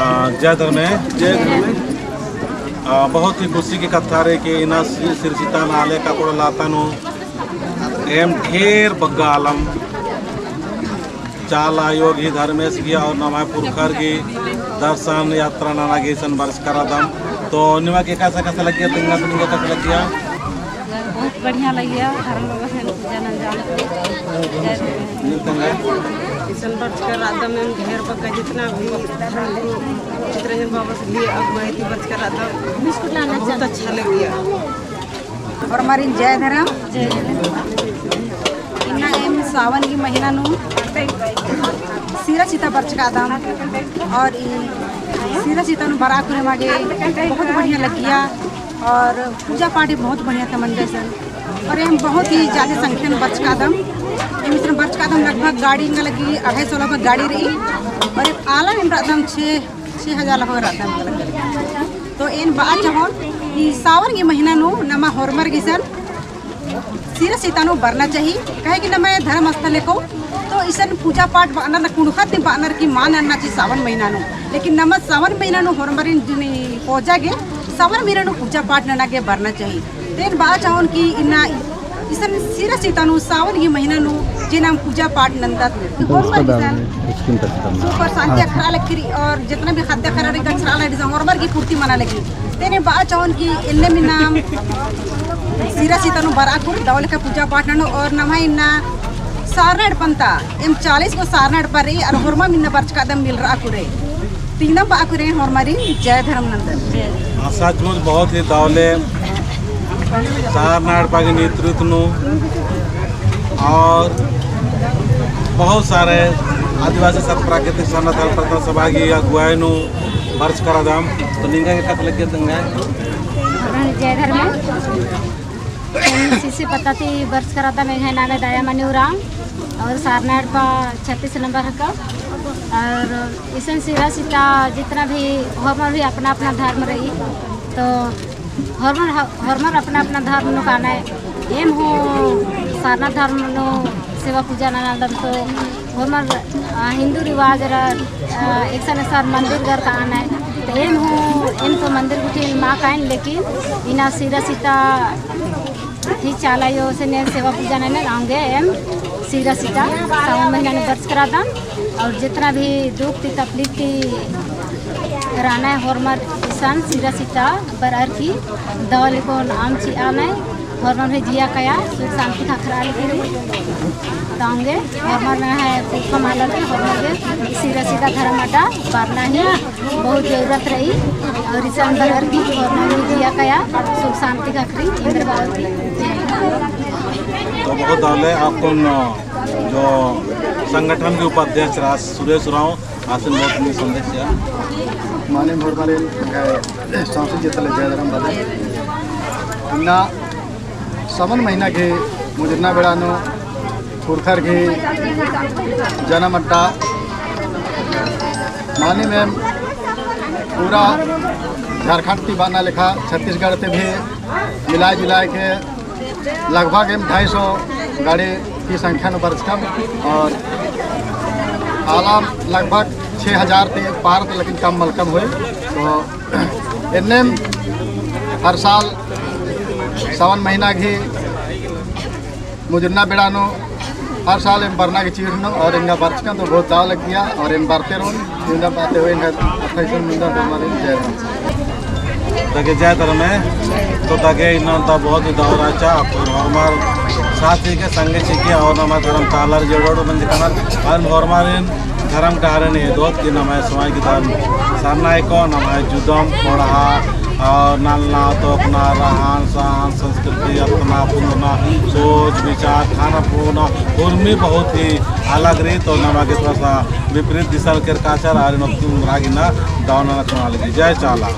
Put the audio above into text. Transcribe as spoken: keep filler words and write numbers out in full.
आ, जय धर्मे। जय धर्मे। आ, बहुत ही खुशी की कत्था रई कि इन्ना सि-, सिरसिता नाले काकोड़ा लाता नू एम ढेर बग्गे आलम चाला आयो गही, धर्मेस गही और नम्है पुरखर गही दर्शन यात्रा नना गे इसन बरचका रअदम। तो निमा गे एकासे एकासे लग्गिया, तेंगा तो निमा गे एकासे लग्गिया? बहुत बढ़िया लग्गिया, धर्म बाबा से पूजा नंजन। जय धर्म। इसन बरचका रअदम एम ढेर बग्गे जितना भी चितरंजन बाबा से भी अगुवाई ती बरचका रअदम। बिस्कुट लाना बहुत चाहते। अच्छा लग्गिया। होरमारिन जय धर्म। जय धर्म। इन्ना एम सावन की महीना नू सिरसिता बरचका रअदम और ई सिरसिता नू बरआ कुरे मा गे बहुत बढ़िया लग्गिया और पूजा पाठ भी बहुत बढ़िया ता मंजा इसन। और एम बहुत ही ज्यादा संख्या नू बरचका रअदम। एम इसन बरचका रअदम लगभग गाड़ी एंगा लगी अढ़ाई सौ लगभग गाड़ी रई और एम आलम एम रअदम छः छः हजार लगभग रअदम। तो एन बआ चाहोन कि सावन की महीना नू नमा होरमर गे इसन सिरसिता नू बरना चाही, काहे कि नम्है धर्म स्थल हेके। तो इसन पूजा पाठ बअनर ना कुँड़ुख़त ती बअनर की मा नन्ना चाही सावन महीना नू, लेकिन नमा सावन महीना नू होरमारिन जुनी पूजा गे सावन महीना नू पूजा पाठ नना गे बरना चाही। तो एन बआ चाहोन कि इन्ना इसन सिरसिता नू सावन ही महीना नू जे नाम पूजा पाठ नंदत, तो होरमर इसन सुख और शांति अखड़ा लगी रई और जितना भी खाद्य खराड़ी गच रआ लगी, होरमर की पूर्ति मना लगी। तो एन बआ चाहोन कि एन्नेम इन्ना सिरसिता नू बरआ कुर दव लेखा पूजा पाठ ननो और नम्है इन्ना सारना एड़पा ता एम चालीस गो सारना एड़पा रई और होरमर इन्ना बरचका रअदम मिलरआ कुरे। तिंगदम बआ कुरे होरमारिन जय धर्म नंदन। हाँ, सचमुच बहुत ही दव ले सारना एड़पा के नेतृत्व नू और बहुत सारे आदिवासी सत प्राकृतिक सरना धर्म प्रार्थना सभा की अगुवाई नू बरचका रअदम। तो निंगा गे एकासे लग्गिया तेंगा? जय धर्म। एम सिरसिता ती बरचका रअदम। एंग्है नामे दयामनी उराँव और सारना एड़पा छत्तीस नंबर हेके। और इसन सिरसिता जितना भी होरमर भी अपना अपना धर्म रई, तो होरमर ह-, होरमर अपना अपना धर्म नू कानय। एम हूँ सारना धर्म नू सेवा पूजा ननालदम तो होरमर, अ, हिंदू रिवाज रा, अ, एकसन एकसन मंदिर गर कानय। तो एम हूँ, एम तो मंदिर गुट्ठिन मा काइन, लेकिन इन्ना सिरसिता ही चाला आयो से ने सेवा पूजा नने औंगे एम सिरसिता सावन महीना नू बरचका रअदम। और जितना भी दुख ती तकलीफ ती रअनय होरमर इसन सिरसिता बरअर की दव लेखा नाम चिआनय। होरमर भी जिया काया सुख शांति ख़क्खरआ लगी रई। तो औंगे होरमर में है पुरखा मालर के होरमर के सिरसिता धर्म अड्डा बरना ही बहुत जरूरत रई और इसन बरअर की होरमर भी जिया काया सुख शांति ख़क्खरई। इंद्र बाबा की जय। तो बहुत दव ले अक्कुन जो संगठन के उपाध्यक्ष रअस सुरेश उराँव, आसिन बहुत नी संदेश चिआ। मानिम होरमारिन संस्कृति जितले जय धर्म बअदन। इन्ना सावन महीना गही मुजुरना बेड़ा नू पुरखर गही जनम अड्डा मानिम एम पूरा झारखंड ती बअना लेखा छत्तीसगढ़ ती भी मिलाए जुलाए के लगभग एम ढाई सौ गाड़ी की संख्या नू बरचकम और आलम लगभग छः हजार ती पार ती, लेकिन कम मलकम होई। तो एन्नेम हर साल सावन महीना गही मुजुरना बेड़ा नू हर साल एम बरना गे चिढ़नोम और एंगा बरचकन तो बहुत दव लग्गिया और एम बरते रओन। एंगा बाते हुए एंगा अट्ठाईस मुंडा हमारे जय राम। दगे जय धर्मे, तो दगे इन्ना ता बहुत ही दव रहचा, अक्कुन होरमर साथी के संगे चिके और नम्है धर्म तालर जोड़ोड़ मंजकनर, और होरमरिन धर्म डहरेन एदोत कि नम्है समाज गही धर्म सरना हेके, नम्है जुदम कोड़हा और नलना तोपना, रहन सहन, संस्कृति, अतना पुतना, सोच विचार, खाना पीना, उर्मी बहुत ही अलग रई। तो नमा गे थोड़ा सा विपरीत दिशा केरकाचर, आरिन ओक्की उम्रा गे इन्ना दव नना चुना लगी। जय चाला।